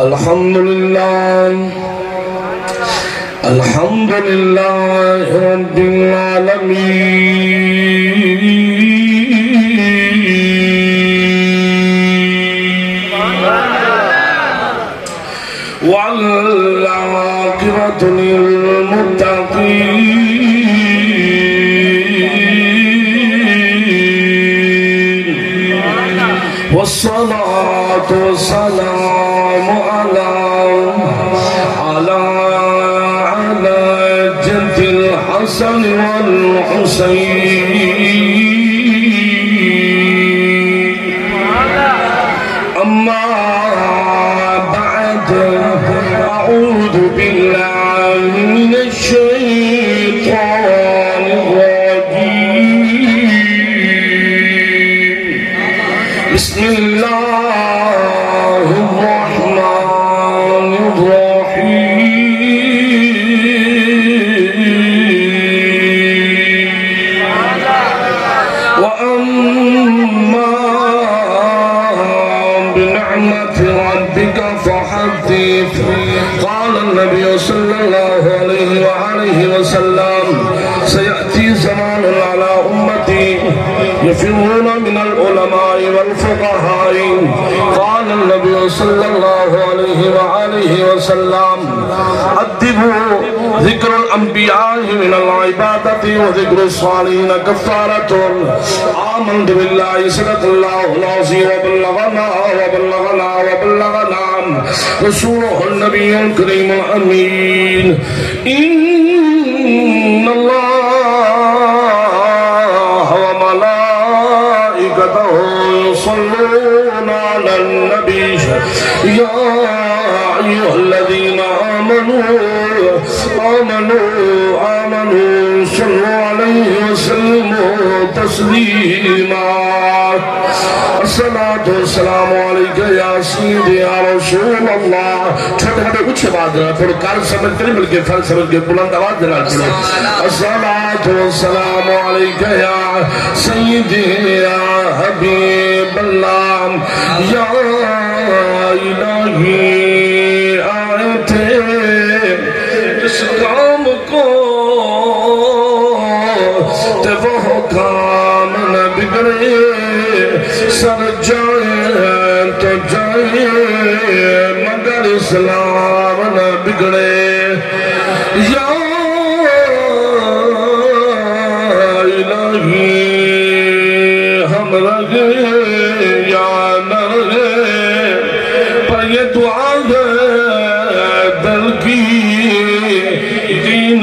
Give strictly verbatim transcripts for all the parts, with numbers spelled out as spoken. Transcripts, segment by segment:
الحمد لله، الحمد لله رب العالمين، والعاقبة للمتقين، والصلاة والسلام على، على، على جد الحسن والحسين. أما بعد، أعوذ بالله من الشيطان الرجيم. بسم الله الرحمن الرحيم. وأما بنعمة ربك فحدث. قال النبي صلى الله عليه وآله وسلم: سيأتي زمان على أمتي يفرون من العلماء والفقهاء. قال النبي صلى الله عليه وآله وسلم: أدبوا ذكر الأنبياء من العبادة وذكر الصالحين كفارة. آمنت بالله، صدق الله العظيم، وبلغنا، وبلغنا، وبلغنا رسوله النبي الكريم الأمين. إن الله وملائكته يصلون على النبي، يا أيها الذين آمنوا، آمنوا، آمنوا، صلوا عليه وسلموا تسليما. الصلاة والسلام عليك يا سيدي يا رسول الله. چھوٹے چھوٹے اچھے آواز نال پڑھو، کر سمجھ کے نہیں، بلکہ فر سمجھ کے بلند آواز نال پڑھو۔ الصلاة والسلام عليك يا سيدي يا حبيب الله. يا إلهي، آئے تھے اس کام کو، تے وہ کام نہ بگڑے، سر جائیں تو جائیں مگر اسلام نہ بگڑے۔ یا الہی، ہم رہے یا نہ رہے، پر یہ دعا ہے دل کی، دین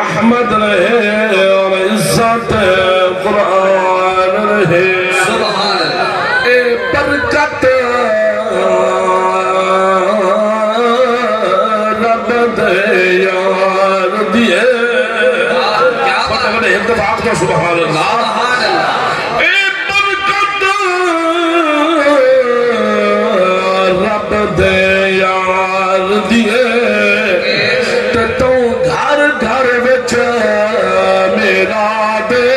احمد رہے اور عزت قرآن رہے۔ سبحان اللہ۔ اے برکت رب دے یار دی اے۔ کیا بات۔ بڑے اتفاق دا سبحان اللہ۔ سبحان اللہ۔ اے برکت رب دے یار دی اے۔ تے توں گھر گھر وچ میلاد اے،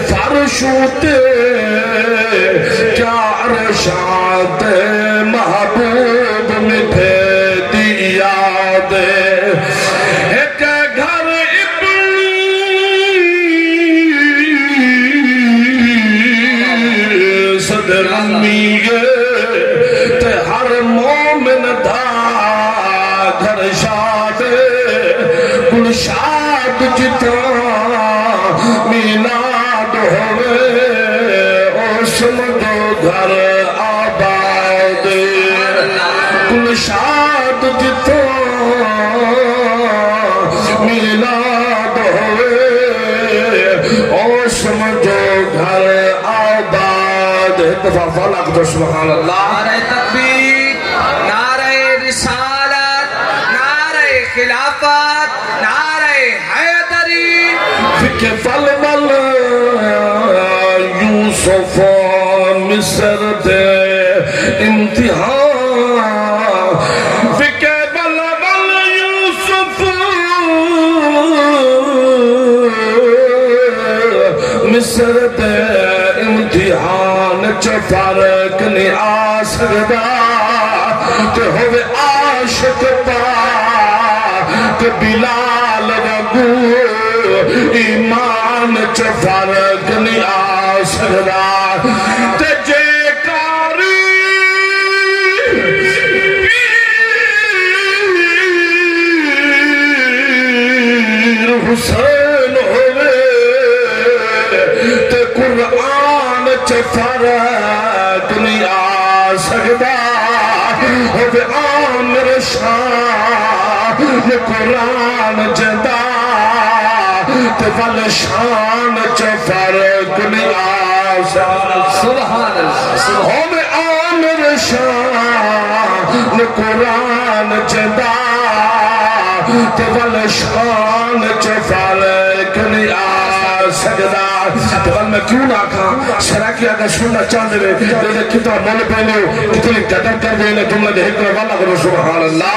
فرش اتے کیا عرشاں تے محبوب مٹھے دی یاد اے۔ ہک گھر ابلیس دے رومی اے، تے ہر مومن دا گھر شاد اے۔ گلشاد جتھاں میلاد ہووے، او سمجھو گھر آباد۔ گلشاد جتھاں میلاد ہووے، او سمجھو گھر آباد۔ ایک دفعہ فلک تو سبحان اللہ۔ نعرہ تکبیر، نعرہ رسالت، نعرہ خلافت، نعرہ حیدری۔ فقہ ول ول یوسف مصر دے امتحان۔ فقہ ول ول یوسف مصر دے امتحان چ فرق نہیں آ سڳدا۔ تے ہووے عاشق پاک بلال وانگوں، ایمان چ فرق نی آ سڳدا۔ تے جے قاری پیر حسین ہووے تے قرآن چ فرق نی آ سڳدا۔ ہووے عامر شان قرآن جیندا، تے ول شان چ فرق نی آ سڳدا۔ سبحان اللہ، سبحان اللہ۔ ہووے عامر شان قرآن جیندا، تے ول شان چ فرق نی آ سڳدا۔ تے ول میں کیوں نہ آکھاں، سرائیکی اگر سننا چاہندے وے، تے کتنا مل پیندے ہو، کتنی قدر کردے نے، جملے دے ہک نہ والا کرو، سبحان اللہ۔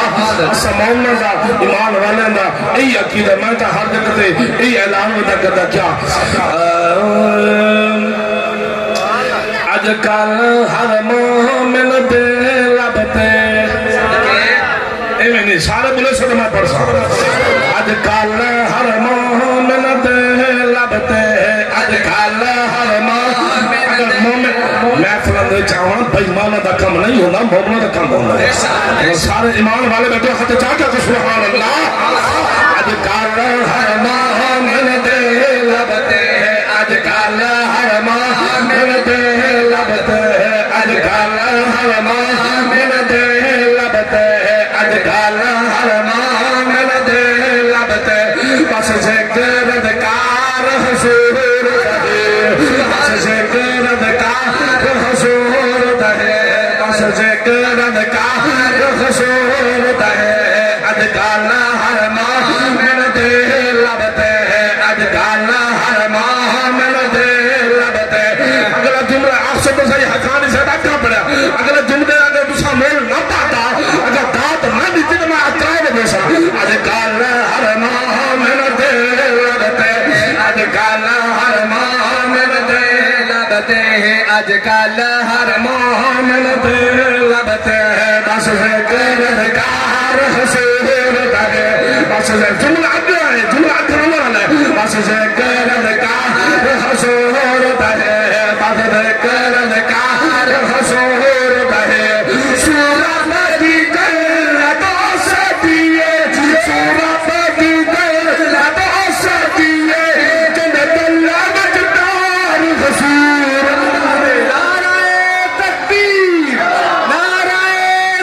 اساں مومناں دا، ایمان والیاں دا اے عقیدہ، میں تاں ہر جگہ تے اے اعلان ودا کردا کیا۔ اڄ کل ہر مومن دے لب تے، ایویں نہیں، سارے بولے سو تو میں پڑھ سا۔ اڄ کل ہر مومن دے لب تے، اڄ کل ہر مومن، اگر مومن، محفل دے چاہواں بے ایماناں دا کم نہیں ہوندا، مومناں دا کم ہوندا ہے۔ سارے ایمان والے بیٹھے ہتھ چا کے آکھو سبحان اللہ۔ اڄ کل ہر مومن دے لب تے، اڄ کل ہر مومن دے لب تے، اڄ کل ہر مومن دے لب تے، اڄ کل ہر مومن دے لب تے، بس ذکر اذکار حضور دا ہے، بس ذکر اذکار حضور دا ہے، بس ذکر اذکار حضور دا ہے۔ اڄ کل ہر مومن دے لب تے، اڄ کل ہر مومن دے لب تے۔ اگلا جملہ آکھسو تو صحیح، حقانی صاحب اڳاں پڑھیا۔ اگلے جملے اگر تساں مول نہ پاتا، اگر داد نہ ݙتی تو میں اعتراف ݙیساں۔ اڄ کل ہر مومن دے لب تے، اڄ کل ہر مومن دے لب تے، اڄ کل ہر مومن دے لب تے، بس ذکر اذکار حضور دا ہے۔ بس ذکر، جملہ اڳے ہے، جملہ اڳے والا ہے۔ بس ذکر اذکار حضور دا ہے، بس ذکر اذکار حضور دا ہے۔ سورت دی گل دوست دی ہے، سورت دی گل دوست دی ہے، جنت اللہ وچ دار حضور۔ نعرہ تکبیر، نعرہ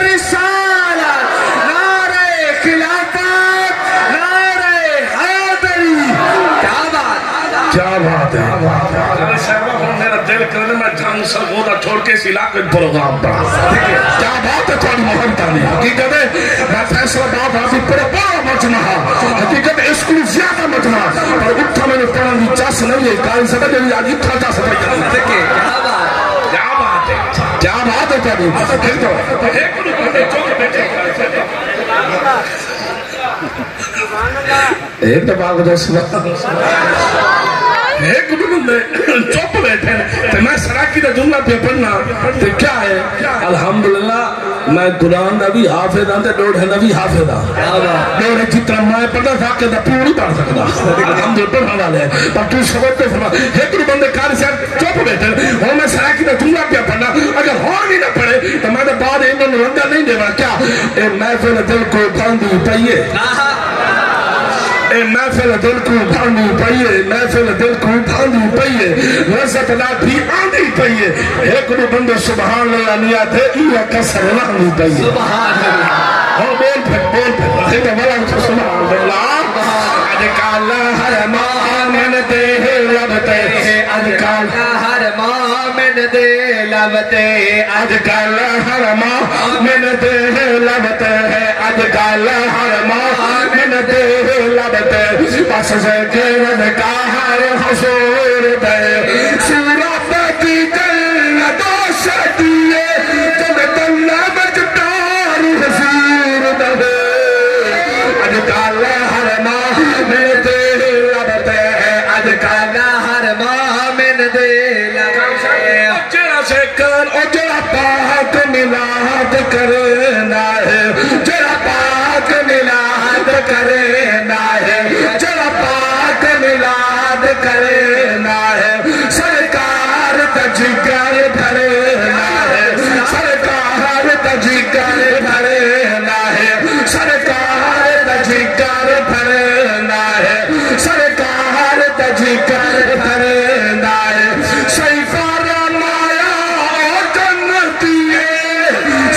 رسالت، نعرہ خلافت، نعرہ حیدری۔ کیا بات، کیا بات ہے۔ ارے شہبا، ہن میرا دل کرے میں جھنگ سرگودھا چھوڑ کے اس علاقے میں پروگرام پڑھاں۔ کیا بات ہے تہاݙی محبتاں دی۔ حقیقت ہے، میں فیصل آباد ہاں، پورا بڑا مجمع ہا۔ حقیقت ہے، اس کوں زیادہ مجمع، پر اتھاں مینوں پڑھݨ دی چس نہیں ہے۔ قاری صاحب، جیڑھی اڄ اتھاں چس پئی ہے۔ کیا بات ہے۔ کیا بات ہے تہاݙی۔ ایک تو، ایک تو، ایک تو۔ ایک دفعہ آکھو تو سبحان اللہ۔ ہک ݙو بندے چپ بیٹھے نے، تے میں سرائیکی دا جملہ پیا پڑھنا، تے کیا ہے؟ الحمدللہ، میں قرآن دا وی حافظ ہاں تے ݙوہڑے دا وی حافظ ہاں۔ کیا بات۔ ݙوہڑے جتنا میں پڑھدا، ذاکر دا پیو نہیں پڑھ سڳدا۔ الحمدللہ، پڑھݨ والے ہیں۔ پر توں سبق تے فرما، ہک ݙو بندے قاری صاحب چپ بیٹھے۔ ہݨ میں سرائیکی دا جملہ پیا پڑھنا، اگر ہݨ وی نہ پڑھے، تاں میں تاں بعد انہاں نوں رنگا نہیں ݙیوݨا۔ کیا اے محفل دل کوں بھاندی پئی ہے؟ اے محفل دل کوں بھاندی پئی ہے، محفل دل کوں بھاندی پئی ہے، لذت لاٹھی آندی پئی ہے۔ ہک ݙو بندے سبحان اللہ نہیں آکھے، ایہا کسر رہندی پئی ہے۔ سبحان اللہ۔ ہݨ بول پھر، بول پھر، ہک والا سبحان اللہ۔ اڄ کل ہر مومن دے لب تے، اڄ کل ہر مومن دے لب تے، اڄ کل ہر مومن دے لب تے، اڄ کل ہر مومن دے لب تے، بس ذکر اذکار حضور دے، سورت دی گل دوست دی ہے، جنت اللہ وچ دار حضور دا ہے۔ اڄ کل ہر مومن دے لب تے ہے، اڄ کل ہر مومن دے لب تے۔ او جیڑھا ذکر، او جیڑھا پاک میلاد کرے۔ کریندا ہے، جیڑھا پاک میلاد کریندا ہے، سرکار دا جگر بھریندا ہے، سرکار دا جگر بھریندا ہے، سرکار دا جگر بھریندا ہے، سرکار دا جگر بھریندا ہے۔ سیفا رمایا او جنتی اے،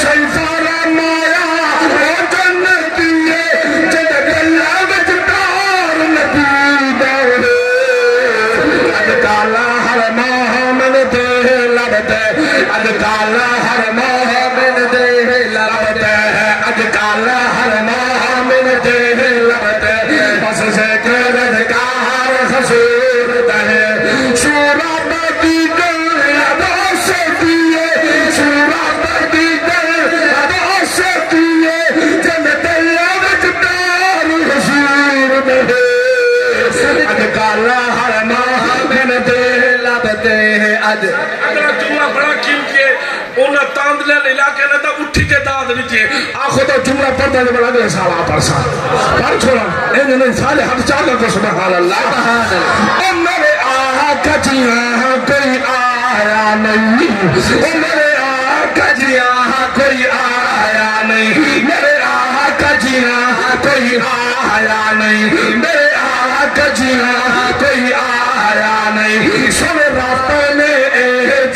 سیفا رمایا او جنتی اے، جیندے دل وچ پیار نبی دا اے۔ اڄ کالا ہر مومن دے لب تے، اڄ کالا ہر مومن دے لب تے، اڄ کالا ہر مومن دے لب تے، بس ذکر اذکار حضور دا اے۔ سورا دی دل ادا سیتی اے، سورا دی دل ادا سیتی اے، جیندے دل وچ پیار حضور دے۔ اڄ کالا ہر مومن دے لب تے اڄ۔ اگلا جملہ بڑا قیمتی ہے، انہاں تاندلیاں علاقے نے تاں اٹھی کے داد ݙتی ہے۔ آکھو تاں جملہ پڑھدا تے بھلا اڳلے سال آ پڑھساں۔ پڑھ چھوڑاں، انج نہیں، سارے ہتھ چا کے آکھو سبحان اللہ۔ سبحان اللہ۔ او میرے آقا جیہاں کوئی آیا نہیں، او میرے آقا جیہاں کوئی آیا نہیں، میرے آقا جیہاں کوئی آیا نہیں، میرے آقا جیہاں کوئی آیا نہیں۔ سن رب نے اے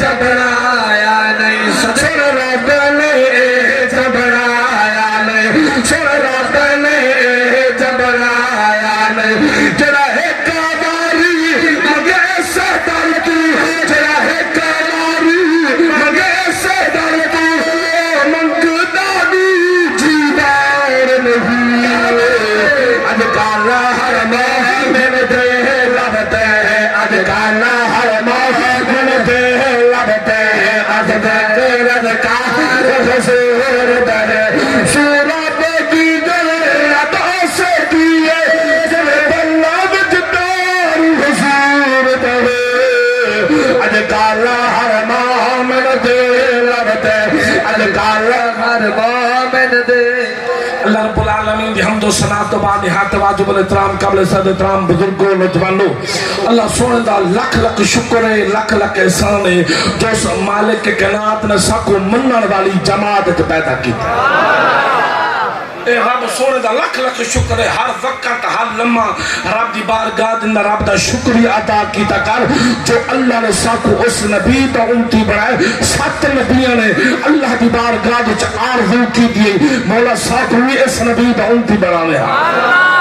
جبرایا نہیں، سن رب نے اے جبرایا نہیں، سن رب نے اے جبرایا نہیں۔ جیڑھا ہک واری منگے اسے در توں، جیڑھا ہک واری منگے اسے در توں، او منگدا ݙوجھی وار نہیں۔ اڄ کالا ہر مومن دے لب تے، اڄ کالا ہر مومن دے لب تے، اڄ ذکر اذکار حضور دے۔ سورا دی دل ادا سیتی اے، جیندے دل وچ پیار حضور دے۔ اڄ کالا ہر مومن دے لب تے، اڄ کالا ہر مومن دے۔ اللہ رب العالمین دی حمد و ثنا تو بعد نہایت واجب الاحترام قابل صد احترام بزرگو، نوجوانو، اللہ سوہݨے دا لکھ لکھ شکر ہے، لکھ لکھ احسان ہے جو اس مالک کائنات نے ساکوں منݨ والی جماعت وچ پیدا کیتا۔ اے رب سوہݨے دا لکھ لکھ شکر ہے، ہر وقت، ہر لمحہ رب دی بارگاہ دے اندر رب دا شکریہ ادا کیتا کر جو اللہ نے ساکوں اس نبی دا امتی بݨائے۔ ست نبیاں نے اللہ دی بارگاہ وچ آرزو کیتی ہے، مولا ساکوں وی اس نبی دا امتی بݨاوے۔ ہا۔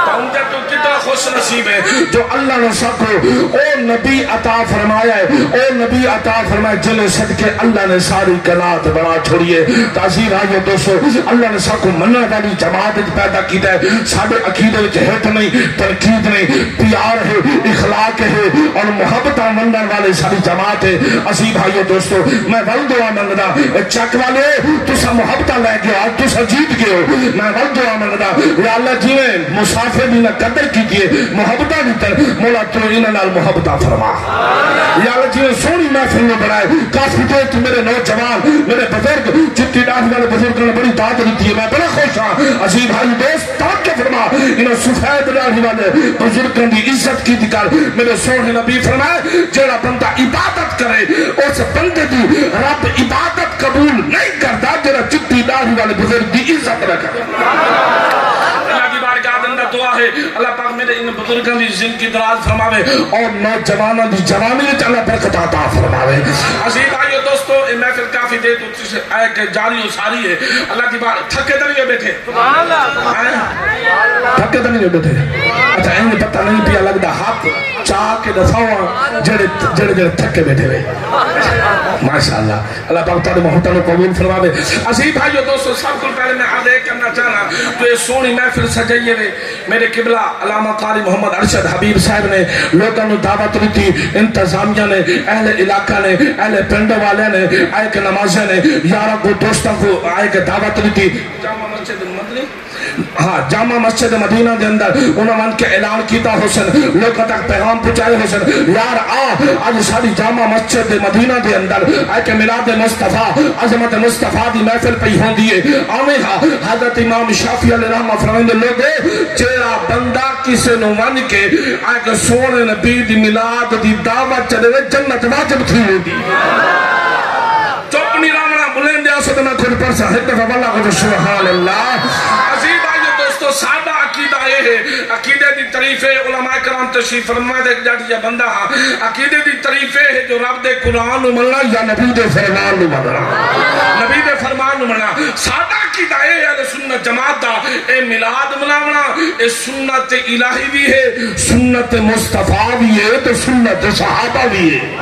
تاں امتی توں کتنا خوش نصیب ہے جو اللہ نے ساکوں او نبی عطا فرمایا ہے، او نبی عطا فرمایا جیندے صدقے اللہ نے ساری کائنات بݨا چھوڑی ہے۔ تاں عزیز بھائیو دوستو، اللہ نے ساکوں منݨ والی جماعت وچ پیدا کیتا ہے۔ ساݙے عقیدے وچ ہٹ نہیں، تنقید نہیں، پیار ہے، اخلاق ہے اور محبتاں ونڈݨ والے ساݙی جماعت ہے۔ عزیز بھائیو دوستو، میں ول دعا منگدا، چک والے، تساں محبتاں لے ڳئے ہو، تساں جیت ڳئے ہو۔ میں ول دعا منگدا، یا اللہ جیویں مسافر دی نہ قدر کیتی ہے، محبتاں دی تر، مولا تو انہاں نال محبتاں فرما۔ یا اللہ جیویں سوہݨی محفل نوں بݨائے، کافی دیر توں میرے نوجوان، میرے بزرگ، چٹی ݙاڑھی والے بزرگاں نے بڑی داد ݙتی ہے، میں بڑا خوش ہاں۔ عزیز بھائی دوست، توجہ فرما، انہاں سفید ݙاڑھی والے بزرگاں دی عزت کیتی کر۔ میرے سوہݨے نبی فرمائے، جیڑھا بندہ عبادت کرے، اس بندے دی رب عبادت قبول نہیں کردا، جیڑھا چٹی ݙاڑھی والے بزرگ دی عزت نہ کرے۔ اللہ دی بارگاہ دے اندر دعا ہے، اللہ پاک میرے ان بزرگاں دی زندگی دراز فرماوے اور نوجواناں دی جوانی وچ اللہ برکت عطا فرماوے۔ عزیز بھائیو دوستو، اے محفل کافی دیر توں آئے کہ جاری و ساری ہے۔ اللہ دی بار، تھکے تاں نہیں ہوئے ٻیٹھے؟ سبحان اللہ۔ ہیں؟ تھکے تاں نہیں ہوئے ٻیٹھے؟ اچھا، انج پتہ نہیں پیا لڳدا، ہتھ چا کے ݙساواں جیڑھے، جیڑھے، جیڑھے تھکے ٻیٹھے وے۔ ماشاءاللہ، اللہ پاک تہاݙے محبتاں نوں قبول فرماوے۔ عزیز بھائیو دوستو، سب کوں پہلے میں عرض اے کرنا چاہنا جو اے سوہݨی محفل سجائی وے، میرے قبلہ علامہ قاری محمد ارشد حبیب صاحب نے لوکاں نوں دعوت ݙتی، انتظامیہ نے، اہل علاقہ نے، اہل پنڈ والیاں نے، آئے کے نمازیاں نے، یاراں کوں، دوستاں کوں آئے کے دعوت ݙتی۔ جامع مسجد مدنی، ہاں، جامع مسجد مدینہ دے اندر انہاں ونج کے اعلان کیتا ہوسن، لوکاں تک پیغام پہنچائے ہوسن، یار آ، اڄ ساݙی جامع مسجد دے مدینہ دے اندر آ کے میلاد مصطفیٰ، عظمت مصطفیٰ دی محفل پئی ہوندی ہے۔ آویں ہا، حضرت امام شافعی علیہ رحمہ فرمائندے، لوگو، جیڑھا بندہ کسے نوں ونج کے آ کے سوہݨے نبی دی میلاد دی دعوت چ ݙیوے، جنت واجب تھی ویندی۔ چپ نہیں رہنا، بلند آسو تے میں کجھ پڑھساں، ہک دفعہ واللہ کجھ سبحان اللہ۔ عزیز بھائیو دوستو، ساݙا عقیدہ اے ہے، عقیدے دی تعریف ہے، علماء کرام تشریف فرما دے، جٹ یا بندہ ہاں، عقیدے دی تعریف اے ہے جو رب دے قرآن نوں مننا یا نبی دے فرمان نوں مننا، نبی دے فرمان نوں مننا۔ ساݙا عقیدہ اے ہے اہل سنت جماعت دا، اے میلاد مناونا، اے سنت الہی بھی ہے، سنت مصطفیٰ بھی ہے، تے سنت صحابہ بھی ہے۔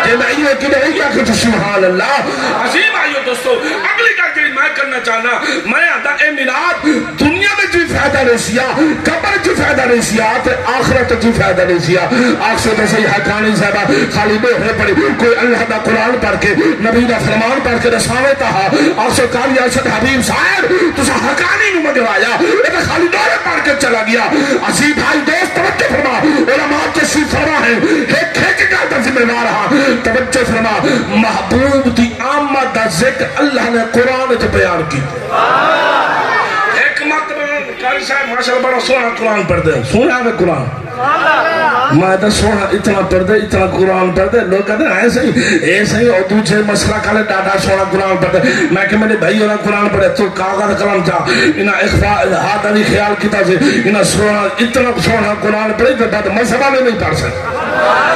جے میں ایویں کݙے ہوئی آکھے تو سبحان اللہ۔ عظیم آئیو دوستو، اگلی گل جڑی میں کرنا چاہنا، میں آہدا اے میلاد دنیا وچ بھی فائدہ ݙیسی آ، قبر وچ بھی فائدہ ݙیسی آ، تے آخرت وچ بھی فائدہ ݙیسی آ۔ آکھسو تے صحیح حقانی صاحبہ خالی ݙوہڑے پڑھی، کوئی اللہ دا قرآن پڑھ کے، نبی دا فرمان پڑھ کے ݙساوے تاں ہا۔ آکھسو قاری ارشد حبیب صاحب، تساں حقانی نوں مجوایا، اے تاں خالی ݙوہڑے پڑھ کے چلا ڳیا۔ عزیز بھائی دوست توجہ فرما، علماء تشریف فرما ہے، ہک ہک گل دا ذمہ وار ہاں۔ توجہ فرما، محبوب دی آمد دا ذکر اللہ نے قرآن وچ بیان کیتا۔ ہک مرتبہ قاری صاحب ماشاءاللہ بڑا سوہݨا قرآن پڑھدے ہن، سوہݨا وے قرآن۔ میں تاں سوہݨا اتنا پڑھدے، اتنا قرآن پڑھدے، لوک کہندے ہیں، "اے سئیں، اے سئیں، او دوجھے مسلک آلے ݙاڈھا سوہݨا قرآن پڑھدے۔" میں کہ میݙے بھائی ہوراں قرآن پڑھے، توں کاغذ قلم چا، انہاں اخفاء اظہار دا وی خیال کیتا سی، انہاں سوہݨا، اتنا سوہݨا قرآن پڑھے تے بعد مذہب والے نہیں پڑھ سڳدے۔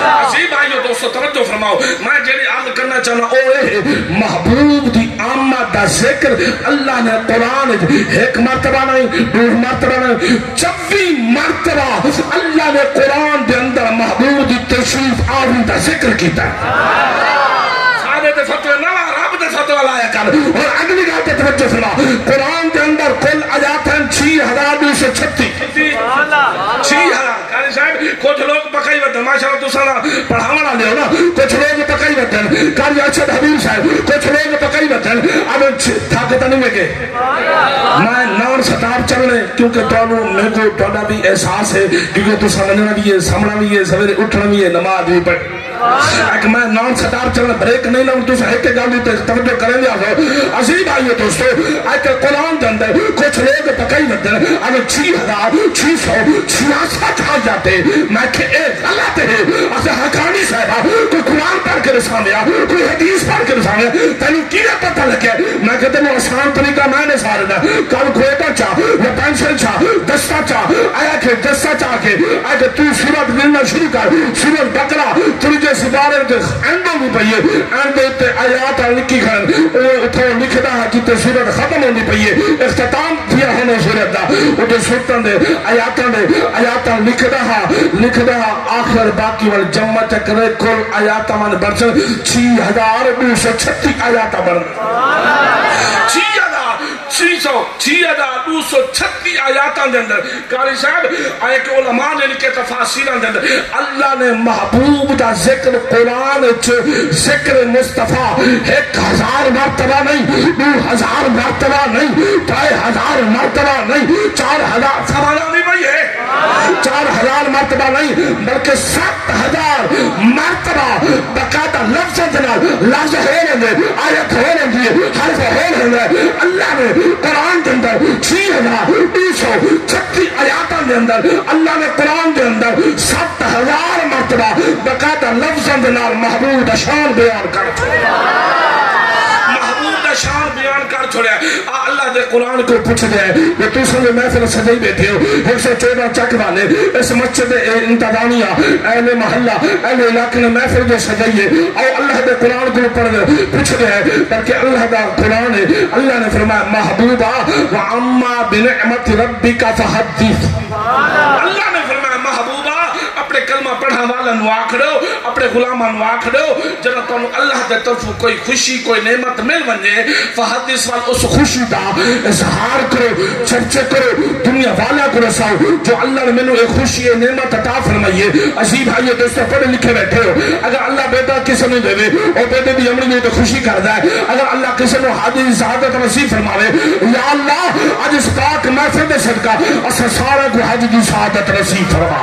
عزیز بھائیو دوستو، توجہ فرماؤ، میں جیڑھی عرض کرنا چاہنا، او اے ہے، محبوب دی آمد دا ذکر اللہ نے قرآن وچ ہک مرتبہ نہیں، ݙو مرتبہ نہیں، چووی مرتبہ اللہ نے قرآن دے اندر محبوب دی تشریف آوری دا ذکر کیتا ہے۔ سارے دے فتوے نہ لا، رب دے فتوے لایا کر۔ اور اگلی گل تے توجہ فرما، قرآن دے اندر کل آیات ہیں چھ ہزار ݙو سو چھتی۔ چھ ہزار۔ قاری صاحب، کجھ لوک پکائی ودن، ماشاءاللہ تساں پڑھاوݨ والے ہو نا، کجھ لوک پکائی ودن، قاری ارشد حبیب صاحب، کجھ لوک پکائی ودن، اگر چھ-، تھک تاں نہیں ویگے۔ میں نان سٹاپ چلنے، کیونکہ تانوں میکوں تہاݙا بھی احساس ہے، کیونکہ تساں ونڄݨا بھی ہے، سامݨا بھی ہے، سویرے اٹھݨا بھی ہے، نماز بھی پڑھ۔ اک میں نان سٹاپ چلݨا، بریک نہیں لاؤں، تساں ہک گل تے توجہ کریں لیا ہو۔ عزیز بھائیو دوستو، اک قرآن دے اندر کجھ لوک پکائی ودن، اگر چھ ہزار چھ سو چھیاسٹھ آیات ہے، میں کہ اے غلط ہے۔ اساں حقانی صاحبہ، کوئی قرآن پڑھ کے ݙساوے، کوئی حدیث پڑھ کے ݙساوے، تینوں کیویں پتہ لگے؟ میں کہ تینوں آسان طریقہ میں ݙسا ݙینا۔ کل کوئٹہ چا یا پینسل چا، دستہ چا، آیا کہ دستہ چا کے، آیا کہ توں سورت گننا شروع کر، سورت بقرہ، تریجے سپارے تے اینڈ ہوندی پئی ہے، اینڈ دے اتے آیات لکھی کھڑن، او اتھوں لکھدا ہے جتے سورت ختم ہوندی پئی ہے، اختتام تھیا ہونا سورت دا، اتے سورتاں دے آیاتاں دے، آیاتاں لکھدا ہا، لکھدا ہا، آخر باقی ول جمع چکرے کل آیاتاں ون بڑسن، چھی ہزار ݙو سو چھتی آیاتاں بݨ، چھی ہزار چھی سو، چھی ہزار ݙو سو چھتی آیاتاں دے اندر قاری صاحب، آئے کہ علماء نے لکھے تفاسیراں دے اندر، اللہ نے محبوب دا ذکر قرآن وچ، ذکر مصطفیٰ، ہک ہزار مرتبہ نہیں، ݙو ہزار مرتبہ نہیں، ڈھائی ہزار مرتبہ نہیں، چار ہزار، سوال آندی پئی ہے، چار ہزار مرتبہ نہیں، بلکہ ست ہزار مرتبہ باقاعدہ لفظاں دے نال، لفظ ہو ویندے، آیت ہو ویندی ہے، حرف ہو ویندا ہے۔ اللہ نے قرآن دے اندر چھی ہزار ݙو سو چھتی آیاتاں دے اندر، اللہ نے قرآن دے اندر ست ہزار مرتبہ باقاعدہ لفظاں دے نال محبوب دا شان بیان کر چھوڑیا۔ محبوب دا شان بیان کر چھوڑیا۔ آ اللہ دے قرآن کوں پچھدے ہیں، جو تساں جو محفل سجائی بیٹھے ہو، ہک سو چودہ چک والے، اس مسجد دے انتظامیہ، اہل محلہ، اہل علاقے نے محفل جو سجائی ہے، او اللہ دے قرآن کوں پڑھ، پچھدے ہیں، بلکہ اللہ دا قرآن ہے۔ اللہ نے فرمایا، "محبوبا، واما بنعمت ربک فحدث۔" اللہ نے فرمایا، "محبوبا، اپنے کلمہ پڑھݨ والا نوں آکھ ݙیو، اپنے غلاماں نوں آکھ ݙیو، جݙاں تانوں اللہ دے طرفوں کوئی خوشی، کوئی نعمت مل ونڄے، فحدث، ول اس خوشی دا اظہار کرو، چرچے کرو، دنیا والیاں کوں ݙساؤ جو اللہ نے مینوں اے خوشی، اے نعمت عطا فرمائی ہے۔" عزیز بھائیو دوستو، پڑھے لکھے بیٹھے ہو، اگر اللہ بیٹا کسے نوں ݙیوے، او بیٹے دی امڑی نوں تے خوشی کردا ہے۔ اگر اللہ کسے نوں حاجت دی سعادت نصیب فرماوے، یا اللہ، اڄ اس پاک محفل دے صدقہ اساں سارے کوں حج دی سعادت نصیب فرما۔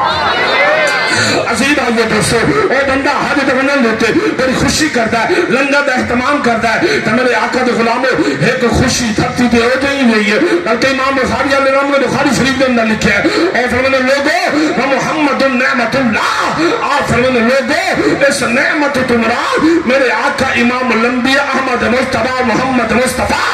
عزیز بھائیو دوستو، او بندہ حج دے ونڄݨ دے اتے بڑی خوشی کردا ہے، لنگر دا اہتمام کردا ہے، تے میرے آقا دے غلامو، ہک خوشی دھرتی تے او جئی ہوئی ہے، بلکہ امام بخاری علیہ رحمۃ نے بخاری شریف دے اندر لکھیا ہے، او فرماندے، لوگو، ومحمد نعمت اللہ، آپ فرماندے، لوگو، اس نعمت تو مراد میرے آقا امام الانبیاء احمد مجتبیٰ محمد مصطفیٰ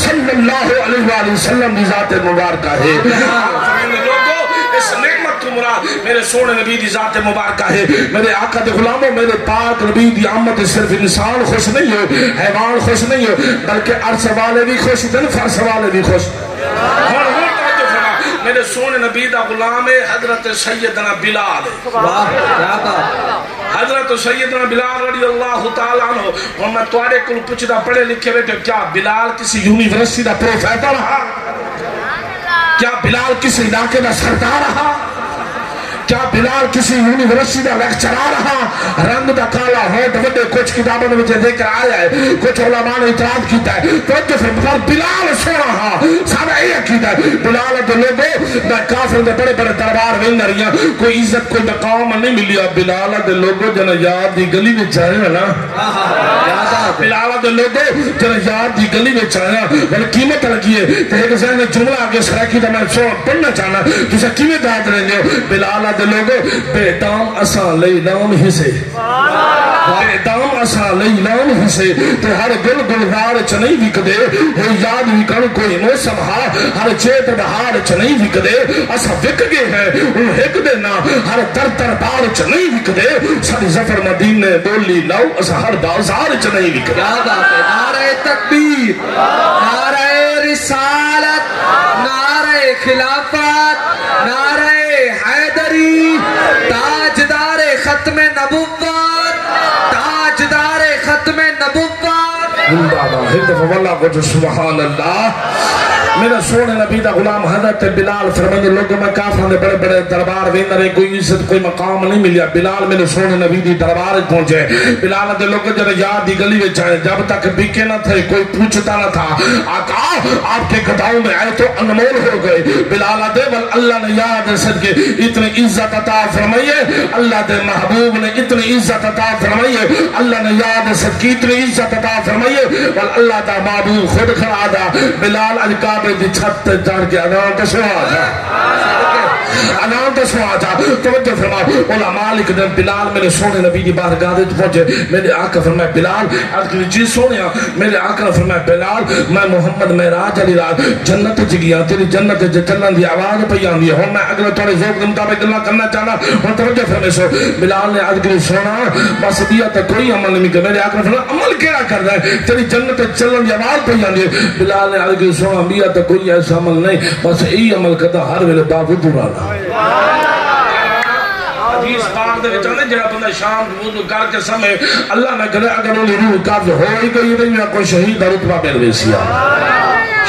صلی اللہ علیہ وآلہ وسلم دی ذات مبارکہ ہے۔ آپ فرماندے، لوگو، اس نعمت تو مراد میرے سوہݨے نبی دی ذات مبارکہ ہے۔ میرے آقا دے غلامو، میرے پاک نبی دی آمد تے صرف انسان خوش نہیں ہوئے، حیوان خوش نہیں ہوئے، بلکہ عرش والے بھی خوش ہن، فرش والے بھی خوش۔ ہݨ، ہݨ توجہ فرما، میرے سوہݨے نبی دا غلام ہے حضرت سیدنا بلال ہے۔ واہ، کیا بات۔ حضرت سیدنا بلال رضی اللہ تعالیٰ عنہ، ہݨ میں تہاݙے کولوں پچھدا، پڑھے لکھے ٻیٹھے، کیا بلال کسی یونیورسٹی دا پروفیسر ہا؟ کیا بلال کسی علاقے دا سردار ہا؟ کیا بلال کسی یونیورسٹی دا لیکچرار ہا؟ رنگ دا کالا، ہونٹ وݙے، کجھ کتاباں دے وچ ذکر آیا ہے، کجھ علماء نے اعتراض کیتا ہے۔ توجہ فرما، پر بلال سوہݨا ہا، ساݙا اے عقیدہ ہے۔ بلال دے لوگو، میں کافر دے بڑے بڑے دربار ویندا رہیا، کوئی عزت کوئی مقام نہیں ملیا۔ بلال دے لوگو، جݙاں یار دی گلی وچ آئے ہو نا، بلال دے لوگو، جݙاں یار دی گلی وچ آیا، ول قیمت لڳی ہے۔ تے ہک ذہن وچ جملہ آ ڳیا سرائیکی دا، میں سو پڑھنا چاہنا، تساں کیویں داد ݙیندے ہو؟ بلال دے لوگو، بے دام اساں لئی لام ہسے، بے دام اساں لئی لام ہسے، تے ہر گل گلزار چ نہیں وکدے، ہے یاد وکݨ کوئی موسم ہا، ہر چیت بہار چ نہیں وکدے، اساں وک ڳئے ہیں اوں ہک دے ناں، ہر در دربار چ نہیں وکدے، ساݙی ظفر مدینے ٻولی لاؤ، اساں ہر بازار چ نہیں وکدے۔ کیا بات ہے، نعرہ تکبیر، نعرہ رسالت، نعرہ خلافت، نعرہ حیدری، تاجدار ختم نبوت، تاجدار ختم نبوت۔ زندہ باد۔ ہک دفعہ واللہ کو جو سبحان اللہ۔ میرا سوہݨے نبی دا غلام حضرت بلال فرماندے، لوگوں، میں کافراں دے بڑے بڑے دربار ویندا رہیا، کوئی عزت کوئی مقام نہیں ملیا۔ بلال میرے سوہݨے نبی دی دربار وچ پہنچے۔ بلال دے لوگوں، جݙاں یار دی گلی وچ آئے، جب تک بکے نہ تھے، کوئی پوچھتا نہ تھا، آقا آپ کے گداؤں میں آئے تو انمول ہو گئے۔ بلال دے ول اللہ نے یار دے صدقے اتنی عزت عطا فرمائی ہے، اللہ دے محبوب نے اتنی عزت عطا فرمائی ہے، اللہ نے یار دے صدقے اتنی عزت عطا فرمائی ہے، ول اللہ دا محبوب خود کھڑا دا، بلال اڄ کعبے دی چھت تے چڑھ کے اذان تے سوا جا۔ اذان تے سوا جا۔ توجہ فرماؤ، علماء لکھدن، بلال میرے سوہݨے نبی دی بارگاہ دے وچ پہنچے، میرے آقا فرمایا، بلال، عرض کیتی، جی سوہݨیا۔ میرے آقا نے فرمایا، بلال، میں محمد معراج والی رات جنت وچ ڳیا، تیری جنت وچ چلݨ دی آواز پئی آندی ہے۔ ہݨ میں اگلے تہاݙے ذوق دے مطابق ڳالھاں کرݨا چاہنا، ہݨ توجہ فرمیسو۔ بلال نے عرض کیتی، سوہݨا، بس ٻیا تے کوئی عمل نہیں کیتا۔ میرے آقا نے فرمایا، عمل کیڑھا کردا ہے؟ تیری جنت وچ چلݨ دی آواز پئی آندی ہے۔ بلال نے عرض کیتی، سوہݨا، ٻیا تے کوئی ایسا عمل نہیں، بس ایہی عمل کردا، ہر ویلے باوضو رہݨا۔ حدیث پاک دے وچ آندے، جڑا بندہ شام کو وضو کر کے سمے اللہ نہ کرے، اگر اونی روح قبض ہوئی گئی تے ایویں کوئی شہید دا رتبہ مل ویسی آ۔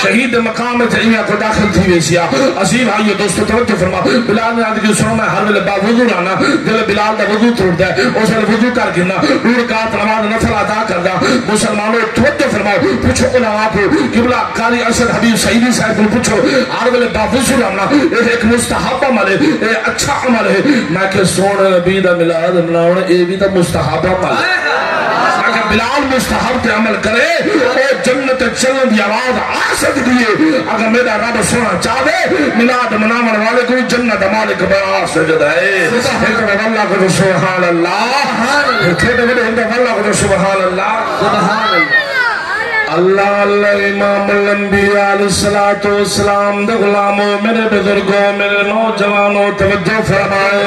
شہید دے مقام وچ ایویں کوئی داخل تھی ویسی آ۔ عزیز بھائیو دوستو، توجہ فرما۔ بلال نے عرض کیتی، سوہݨا، میں ہر ویلے باوضو رہݨا۔ جلے بلال دا وضو ٹردا ہے، اس ویلے وضو کر گھننا، ݙو رکعت نماز نفل ادا کردا۔ مسلمانو، توجہ فرماؤ، پچھو علماء کوں، قبلہ قاری ارشد حبیب سعیدی صاحب کوں پچھو، ہر ویلے باوضو رہݨا، اے ہک مستحب عمل ہے، اے اچھا عمل ہے۔ میں کہ سوہݨے نبی دا میلاد مناوݨ، اے وی تاں مستحب عمل ہے۔ میں کہ بلال مستحب تے عمل کرے، او جنت چلݨ دی آواز آ سڳدی ہے۔ اگر میرا رب سوہݨا چاہے، میلاد مناوݨ والے کوں جنت دا مالک بݨا سڳدا ہے۔ ہک دفعہ اللہ کو سبحان اللہ۔ ہک دفعہ اللہ کو سبحان اللہ۔ سبحان اللہ۔ اللہ اللہ، امام الانبیاء علیہ الصلوۃ والسلام دے غلامو، میرے بزرگو، میرے نوجوانو، توجہ فرمائے۔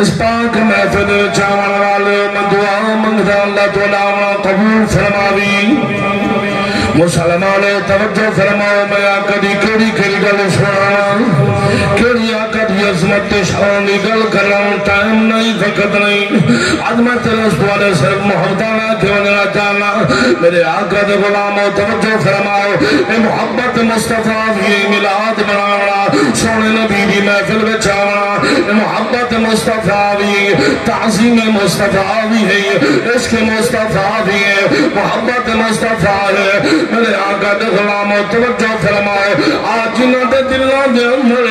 اس پاک محفل وچ آوݨ والے، میں دعا منگدا، اللہ تعالیٰ آوݨا قبول فرماوی۔ مسلمانو، توجہ فرماؤ، میں آقا دی کیڑھی کیڑھی گل سݨاواں، کیڑھی آقا دی عظمت تے شان دی گل کراں، ٹائم نہیں، وقت نہیں۔ اڄ میں تیرے اس دوارے صرف محبتاں نہ کے ونڄݨا چاہنا۔ میرے آقا دے غلامو، توجہ فرماؤ، اے محبت مصطفیٰ دی، میلاد مناوݨا، سوہݨے نبی دی محفل وچ آوݨا، اے محبت محبت مصطفیٰ وی، تعظیم مصطفیٰ وی ہے، عشق مصطفیٰ وی ہے، محبت مصطفیٰ ہے۔ میرے آقا دے غلامو، توجہ فرمائے، آ جنہاں دے دلاں دے اندر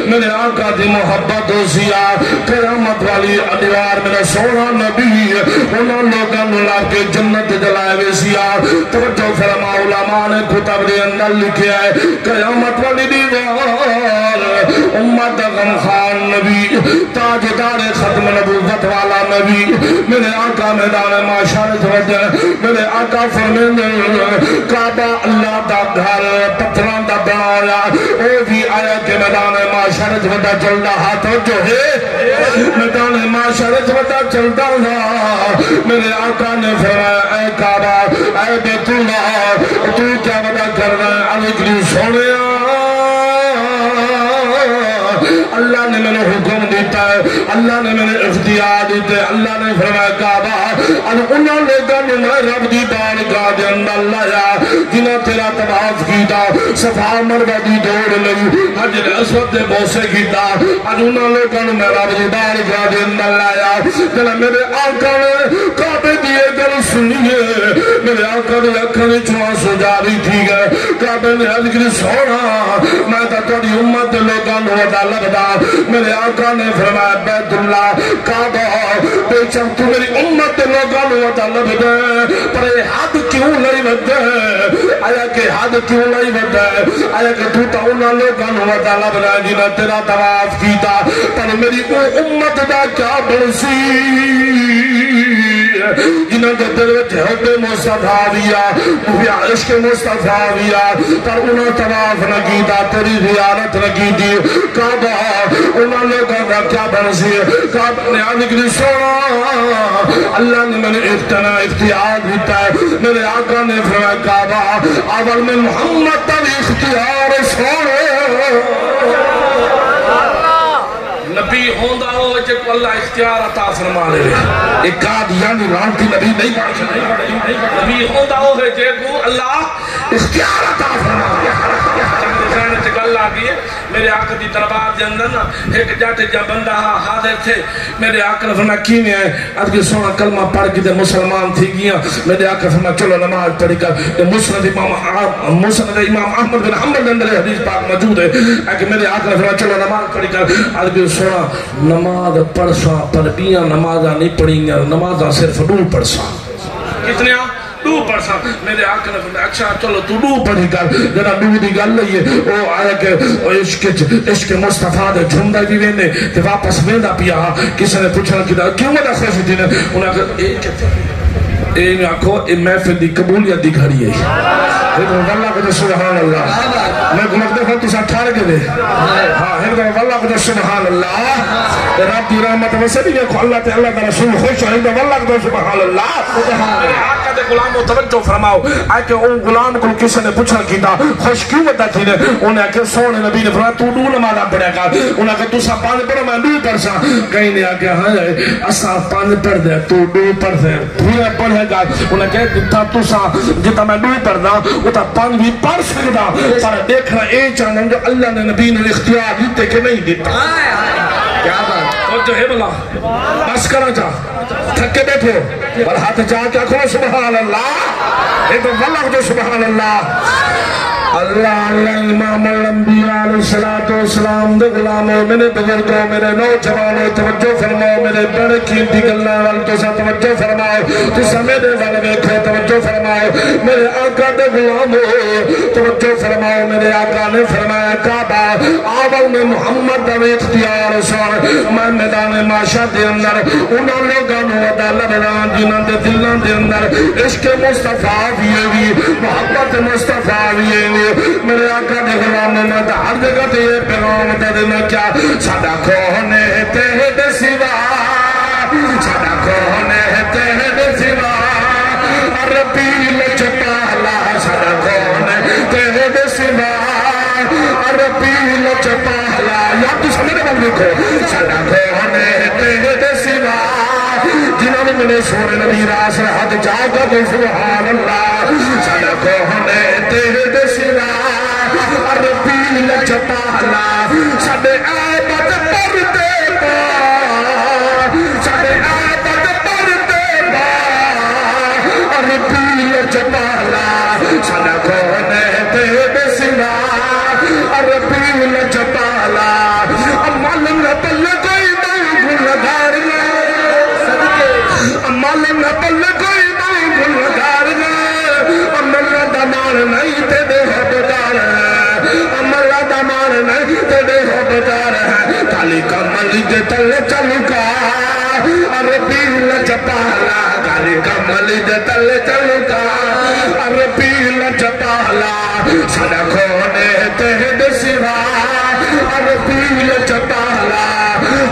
میرے آقا دی محبت ہوسی آ، قیامت والی ڈیوار میرا سوہݨا نبی انہاں لوکاں نوں لا کے جنت دلائے ویسی آ۔ توجہ فرما، علماء نے کتب دے اندر لکھیا ہے، قیامت والی ڈیوار امت دا غمخوار نبی، تاجدار ختم نبوت والا نبی، میرے آقا میدان محشر وچ ودن۔ میرے آقا فرمیندے، کعبہ اللہ دا گھر، پتھراں دا بݨایا، او وی آیا کہ میدان محشر وچ ودا چلدا ہا۔ توجہ ہے، میدان محشر وچ ودا چلدا ہا۔ میرے آقا نے فرمایا، اے کعبہ، اے بیت اللہ، تو کیا ودا کردا ہے؟ عرض کیتی، سوہݨیا، اللہ نے مینوں حکم ݙتا ہے، اللہ نے مینوں اختیار ݙتا ہے۔ اللہ نے فرمایا، کعبہ، اڄ انہاں لوکاں نوں میں رب دی بارگاہ دے اندر لایا، جنہاں تیرا طواف کیتا، صفا مروہ دی دوڑ لئی، حجر اسود دے بوسے کیتا، اڄ انہاں لوکاں نوں میں رب دی بارگاہ دے اندر لایا۔ جݙاں میرے آقا نے کعبے دی اے گل سݨی ہے، میرے آقا دی اکھاں وچوں آنسو جاری تھی ڳئے۔ کعبے نے عرض کیتی، سوہݨا، میں تاں تہاݙی امت دے لوکاں نوں ودا لبھدا۔ میرے آقا نے فرمایا، بیت اللہ، کعبہ، بے شک توں میری امت دے لوکاں نوں ودا لبھدے، پر اے حد کیوں لائی ودے؟ آیا کہ حد کیوں لائی ودے؟ آیا کہ توں تاں انہاں لوکاں نوں ودا لبھدا ہے جنہاں تیرا طواف کیتا، پر میری او امت دا کیا بݨسی؟ جنہاں دے دل وچ حب مصطفیٰ وی آ، یا عشق مصطفیٰ وی آ، پر انہاں طواف نہ کیتا، تیری زیارت نہ کیتی۔ کعبہ، انہاں لوکاں دا کیا بݨسی؟ کعبہ نے عرض کیتی، سوہݨا، اللہ نے مینوں اختنا-، اختیار ݙتا ہے۔ میرے آقا نے فرمایا، کعبہ، اول میں محمد دا وی اختیار ہے، سوہݨا۔ نبی ہوندا او جیکوں اللہ اختیار عطا فرما ݙے۔ اے قادیانی لعنتی نبی نہیں بݨ سڳدا۔ نبی ہوندا او ہے جیکوں اللہ اختیار عطا فرما ݙے۔ چند ذہن وچ ڳالھ آ ڳئی ہے۔ میرے آقا دی دربار دے اندر نا ہک ڄٹ جا بندہ ہا، حاضر تھئے۔ میرے آقا نے فرمایا، کیویں ہے؟ عرض کیتی، سوہݨا، کلمہ پڑھ کے تے مسلمان تھی ڳیاں۔ میرے آقا فرمایا، چلو نماز پڑھی کر۔ اے مسند امام آ-، مسند امام احمد بن حنبل دے اندر اے حدیث پاک موجود ہے۔ اے کہ میرے آقا نے فرمایا، چلو نماز پڑھی کر۔ عرض کیتی، سوہݨا، نماز پڑھساں، پر ٻیاں نمازاں نہیں پڑھیندیاں، نمازاں صرف ݙو پڑھساں۔ کتنیاں؟ ݙو پڑھساں۔ میرے آقا نے فرمایا، اچھا، چلو، توں ݙو پڑھی کر۔ جݙاں ݙو دی ڳالھ لئی ہے، او آیا کہ او عشق وچ، عشق مصطفیٰ دے جھومدا وی ویندے تے واپس ویندا پیا ہا۔ کسے نے پچھݨ کیتا، کیوں وݙا خوش تھی نے؟ انہاں آکھیا، اے کتھے؟ اے انہاں آکھو، اے محفل دی قبولیت دی گھڑی ہے۔ اے تو اللہ کو تو سبحان اللہ۔ میں کو لڳدا ہا تساں ٹھر ڳئے۔ ہاں، ہک دفعہ اللہ کو تو سبحان اللہ۔ تے رب دی رحمت وسے بھی دیکھو، اللہ تے اللہ دا رسول خوش ہو، ہک دفعہ اللہ کو تو سبحان اللہ۔ میرے آقا دے غلامو، توجہ فرماؤ۔ آ کے اوں غلام کوں کسے نے پچھݨ کیتا، خوش کیوں وݙا تھی نے؟ انہیں آکھیا، سوہݨے نبی نے فرمایا، توں ݙو نمازاں پڑھیا کر۔ انہیں آکھیا، تساں پنج پڑھو، میں ݙو پڑھساں۔ کہیں نے آکھیا، ہائے، اساں پنج پڑھدے، توں ݙو پڑھدے، پورا پڑھے کر۔ انہیں کہہ ݙتا، تساں جتھاں میں ݙو پڑھدا، اتھاں پنج وی پڑھ سڳدا، پر ݙیکھݨا اے چاہندے جو اللہ نے نبی نوں اختیار ݙتے کہ نہیں ݙتا۔ کیا بات۔ توجہ ہے بھلا؟ بس کراں چا، تھکے ٻیٹھے ہو، پر ہتھ چا کے آکھو سبحان اللہ۔ اے تو ول آکھ ݙو سبحان اللہ۔ اللہ اللہ، امام الانبیاء علیہ الصلوۃ والسلام دے غلامو، میرے بزرگو، میرے نوجوانو، توجہ فرماؤ، میرے بڑے قیمتی گلاں ول تساں توجہ فرماؤ، تساں میرے ول ویکھو، توجہ فرماؤ، میرے آقا دے غلامو، توجہ فرماؤ، میرے آقا نے فرمایا، کعبہ، آ ول میں محمد دا وی اختیار سݨ، میں میدان محشر دے اندر انہاں لوکاں نوں ودا لبھداں جنہاں دے دلاں دے اندر عشق مصطفیٰ وی ہے وی، محبت مصطفیٰ وی ہے وی۔ میرے آقا دے غلامو، میں تاں ہر جگہ تے اے پیغام تے ݙینداں، کیا ساݙا کون ہے تیݙے سوا؟ ساݙا کون ہے تیݙے سوا؟ ربی لچ پالا، ساݙا کون ہے تیݙے سوا؟ ربی لچ پالا، یا تساں میرے ول ویکھو، ساݙا کون ہے تیݙے سوا؟ جنہاں نے میرے سوہݨے نبی راس رحت جاگا تو سبحان اللہ، ساݙا کون ہے تیݙے سوا؟ ربی لچ پالا، ساݙے عیب تے پردے پا عربی لچپالا، عمل نہ پل کوئی ٻہوں گنہگار نہ، عمل نہ پل کوئی ٻہوں گنہگار نہ، عمل دا مال نہیں تیݙے حبدار، عمل دا مال نہیں تیݙے حبدار ہے، کالی کمل دے تلے چلوں کا، عربی لچپالا، کالی کمل دے تلے چلوں کا، عربی لچپالا۔ ساݙا کون ہے تیݙے سوا، عربی لچپالا،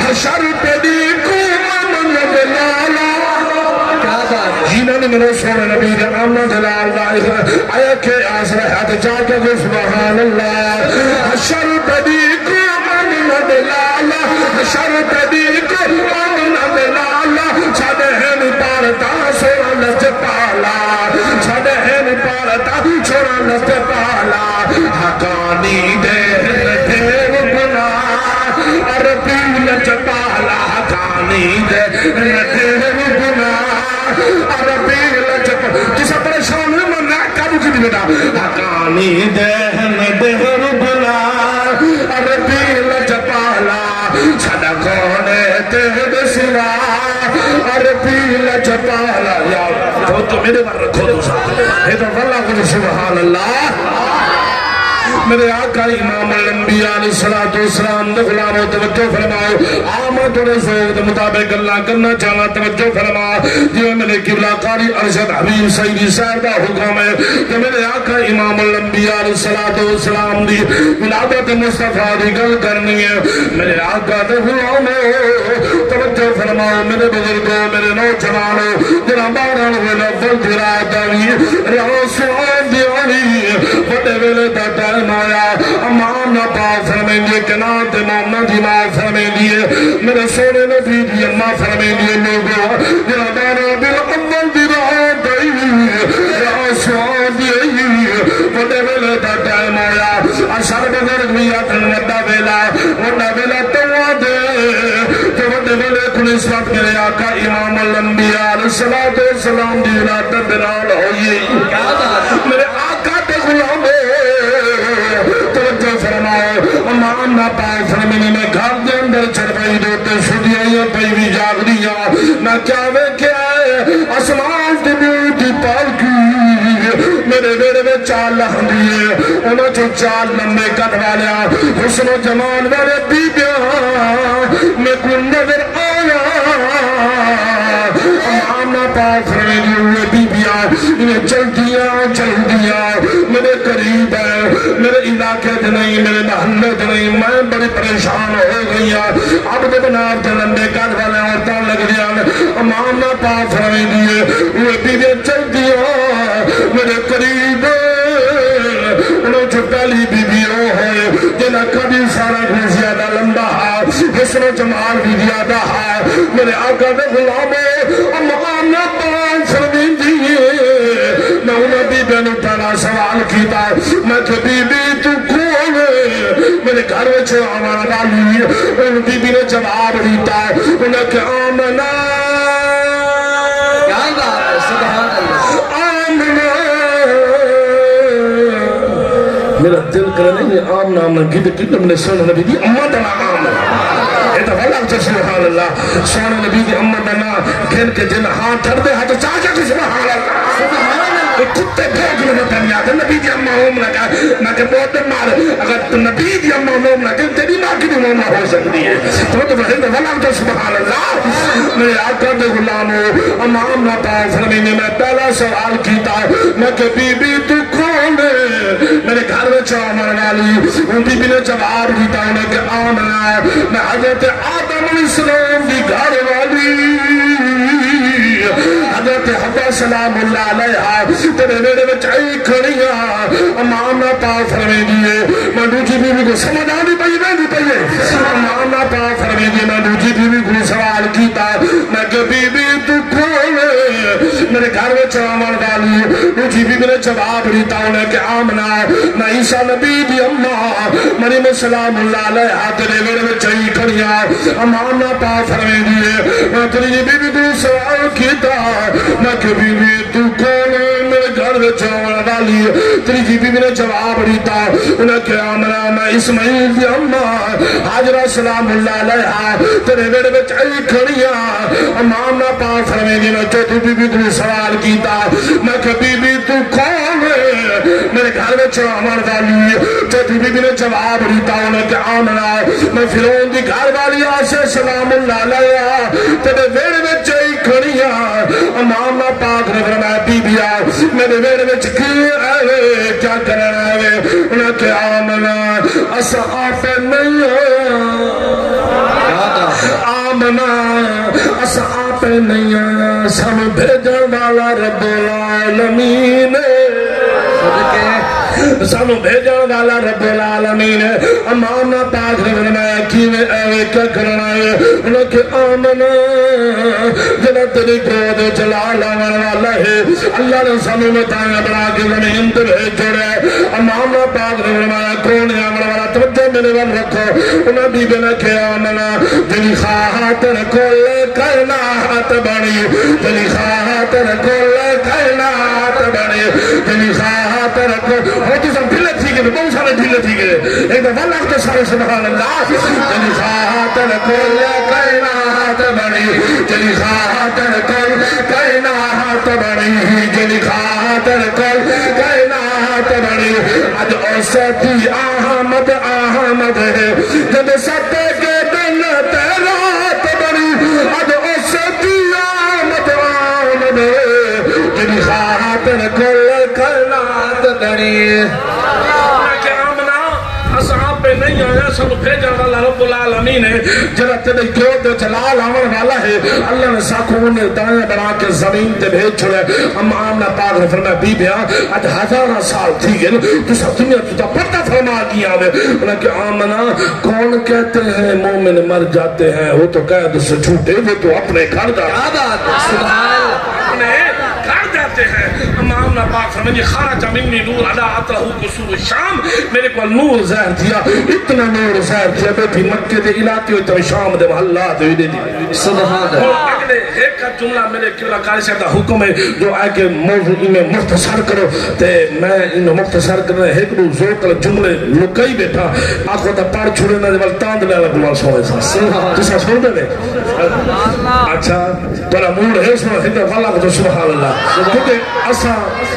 حشر تیݙی قوم امن دے لالا۔ کیا بات ہے۔ جنہاں نے میرے سوہݨے نبی دے آمن دے لال دا آیا کہ آسرا ہتھ چا کے آکھو سبحان اللہ۔ حشر تیݙی قوم امن دے لالا، حشر تیݙی قوم امن دے لالا، ساݙے ہن پار تاں سوہݨا لچپالا، ساݙے ہن پار تاں سوہݨا لچپالا۔ حقانی دے ہن ڈھیر گناہ، عربی لچپالا۔ حقانی دے ہن ڈھیر گناہ، عربی لچپالا۔ تساں پریشان ہو، میں نہ کروں کی بیٹا۔ حقانی دے ہن ڈھیر گناہ، عربی لچپالا۔ ساݙا کون ہے تیݙے سوا، عربی لچپالا۔ یار، توجہ میݙے ول رکھو تساں۔ اے تاں واللہ کجھ سبحان اللہ۔ میرے آقا امام الانبیاء علیہ الصلوۃ والسلام دے غلامو، توجہ فرماؤ۔ آ میں تھوڑے ذوق دے مطابق گلاں کرنا چاہنا، توجہ فرما۔ جیویں میرے قبلہ قاری ارشد حبیب سیدی صاحب دا حکم ہے کہ میرے آقا امام الانبیاء علیہ الصلوۃ والسلام دی ولادت مصطفیٰ دی گل کرنی ہے۔ میرے آقا دے غلامو، توجہ فرماؤ، میرے بزرگو، میرے نوجوانو، جڑا ٻاہر آوݨ ویلے اول دی رات آوی، رات سوہݨ دی آوی، وݙے ویلے دا ٹائم آیا۔ اماں آمنہ پاک فرمیندی ہے، کنعان تے مومناں دی ماں فرمیندی ہے، میرے سوہݨے نبی دی اماں فرمیندی ہے، لوگو، جڑا ٻارہاں ربیع الاول دی رات آئی، رات سوہݨ دی آئی، وݙے ویلے دا ٹائم آیا۔ اشعر بزرگ وی آکھن وݙا ویلا، وݙا ویلا تاں آہدے، تے وݙے ویلے کوں نسبت میرے آقا امام الانبیاء علیہ الصلوۃ والسلام دی ولادت دے نال ہوئی۔ میرے آقا دے غلامو، توجہ فرماؤ، اماں آمنہ پاک فرمیندی، میں گھر دے اندر چرپائی دے اتے ستی ہئی، پئی وی جاڳدی ہاں، میں کیا ویکھیا ہے؟ آسمان تے نور دی پالکی میرے ویڑھے وچ چا لہندی ہے۔ انہاں چوں چا لمبے قد والیاں، حسن و جمال والے بیبیاں میکوں نظر آیاں۔ اماں آمنہ پاک فرمیندی، اوہے بیبیاں ایویں چلدیاں چلدیاں میرے قریب ہے، میرے علاقے تے نہیں، میرے محلے تے نہیں، میں بڑی پریشان ہو گئی ہاں۔ عبد مناف دے لمبے قد والے عورتاں لڳدیاں ہن۔ اماں آمنہ پاک فرمیندی ہے، اوہے بیبیاں چلدیاں میرے قریب۔ انہاں چوں پہلی بی بی او ہوئے جنہاں قد انساناں کوں زیادہ لمبا ہا، حسن و جمال وی زیادہ ہا۔ میرے آقا دے غلامو، اماں آمنہ پاک فرمیندی ہے، میں انہاں بیبیاں نوں پہلا سوال کیتا، میں کہ بی بی توں کون ہے میرے گھر وچ آوݨ والی؟ ان بی بی نے جواب ݙتا، انہاں کہ آمنہ۔ کیا بات ہے، سبحان اللہ۔ آمنہ۔ میرا دل کرے نہیں، میں آمنہ، آمنہ گھد گھد میرے سوہݨے نبی دی اماں دا ناں آمنہ۔ اے تاں واللہ سبحان اللہ، سوہݨے نبی دی اماں دا ناں گھن کے جن ہاں ٹھردے ہتھ چا کے سبحان اللہ۔ اے کتے بھونکݨ وطن یاد، نبی دی اماں آمنہ کہہ، میں کہ موت مار، اگر تو نبی دی اماں آمنہ کہہ، تیݙی ماں کیویں آمنہ ہو سڳدی ہے؟ تو تو بھائی واللہ تو سبحان اللہ۔ میرے آقا دے غلامو، اماں آمنہ پاک فرمیندی، میں پہلا سوال کیتا، میں کہ بی بی توں کون ہے میرے گھر وچ آوݨ والی؟ ان بی بی نے جواب ݙتا، انہاں کہ آمنہ، میں حضرت آدم علیہ السلام دی گھر والی حضرت حوا سلام اللہ علیہا تیرے ویڑھے وچ آئی کھڑی ہاں۔ اماں آمنہ پاک فرمیندی ہے، میں ݙوجھی بی بی کوں، سمجھ آندی پئی، ویندی پئی ہے؟ اماں آمنہ پاک فرمیندی ہے، میں ݙوجھی بی بی کوں سوال کیتا، میں کہ بی بی توں کون ہے میرے گھر وچ آوݨ والی؟ ݙوجھی بی بی نے جواب ݙتا، انہاں کہ آمنہ، میں عیسیٰ نبی دی اماں مریم سلام اللہ علیہا تیرے ویڑھے وچ آئی کھڑی ہاں۔ اماں آمنہ پاک فرمیندی ہے، میں تیݙی بی بی کوں سوال کیتا، میں کہ بی بی توں کون ہے میرے گھر وچ آوݨ والی۔ تریجھی بی بی نے جواب ݙتا، انہاں کہیا، آمنہ، میں اسماعیل دی اماں ہاجرہ سلام اللہ علیہا تیݙے ویڑھے وچ آئی کھڑی ہاں۔ اماں آمنہ پاک فرمیندی، میں چوتھی بی بی کوں سوال کیتا، میں کہیا، بی بی، توں کون ہے میݙے گھر وچ آوݨ والی؟ چوتھی بی بی نے جواب ݙتا، انہاں کہیا، آمنہ، میں فرعون دی گھر والی آسیہ سلام اللہ علیہا تیݙے ویڑھے وچ آئی کھڑی ہاں۔ اماں آمنہ پاک نے فرمایا، بی بی آ، میݙے ویڑھے وچ کیوں آوے، کیا کرݨ آوے؟ انہاں کہیا، آمنہ، اساں آپے نہیں آئے۔ آمنہ، اساں آپے نہیں آئے، سانوں بھیجݨ والا رب العالمین ہے۔ صدقے۔ سانوں بھیجݨ والا رب العالمین ہے۔ اماں آمنہ پاک نے فرمایا، کیویں آوے، کیا کرݨ آوے؟ انہاں کہیا، آمنہ، جیڑھا تیݙی گود وچ لال آوݨ والا ہے، اللہ نے سانوں متاع بݨا کے زمین تے بھیج چھوڑیا ہے۔ اماں آمنہ پاک نے فرمایا، کون ہے آوݨ والا؟ توجہ میݙے ول رکھو۔ انہاں بی بی نے کہیا، آمنہ، جیڑھی خواہاں تیݙے کول کائنات بݨی، جیڑھی خواہاں تیݙے کول کائنات بݨی، جیڑھی خواہاں تیݙے کول، ہݨ تساں ڈھلے تھی ڳئے، ٻہوں سارے ڈھلے تھی ڳئے۔ ایک دفعہ ول آکھ تے سارے سبحان اللہ۔ جیڑھی خواہاں تیݙے کول کائنات بݨی، جیڑھی خواہاں تیݙے کول کائنات بݨی، جیڑھی خواہاں تیݙے کول کائنات بݨی۔ اڄ اوسے دی آمد، آمد ہے، جݙاں ستے کے دن تے رات بݨی۔ اڄ اوسے دی آمد، آمد ہے، جیڑھی خواہاں تیݙے کول کائنات بݨی۔ میں کہیا، آمنہ، اساں آپے نہیں آئے، سانوں بھیجݨ والا رب العالمین ہے، جیڑھا تیݙی گود وچ لال آوݨ والا ہے۔ اللہ نے ساکوں انہیں دائیں بݨا کے زمین تے بھیج چھوڑیا۔ اماں آمنہ پاک نے فرمایا، بی بیاں، اڄ ہزاراں سال تھی ڳئے، تساں دنیا توں تاں پردہ فرما ڳئیاں وے۔ انہاں کہیا، آمنہ، کون کہتے ہیں مومن مر جاتے ہیں؟ وہ تو قید سے چھوٹے، وہ تو اپنے گھر جاتے ہیں۔ کیا بات ہے، سبحان اللہ۔ اپنے گھر جاتے ہیں۔ اماں آمنہ پاک فرمائی، خرج منی نور الا اطرح قصور الشام، میݙے کول نور ظاہر تھیا، اتنا نور ظاہر تھیا، ٻیٹھی مکے دے علاقے وچ تے شام دے محلات وچ ݙیہدی۔ سبحان اللہ۔ ہݨ اڳلے ہک جملہ میݙے قبلہ قاری صاحب دا حکم ہے جو آ کے موضوع میں مختصر کرو، تے میں انہاں مختصر کرݨے، ہک ݙو ذوق والے جملے لکائی ٻیٹھاں، آکھو تاں پڑھ چھوڑے، انہاں دے ول تاند لیاں، بلوال سوہݨے سا۔ سبحان اللہ۔ تساں سݨدے پئے؟ اچھا، تہاݙا موڈ ہے سݨݨ، ہک دفعہ ول آکھو تاں سبحان اللہ۔ کیونکہ اساں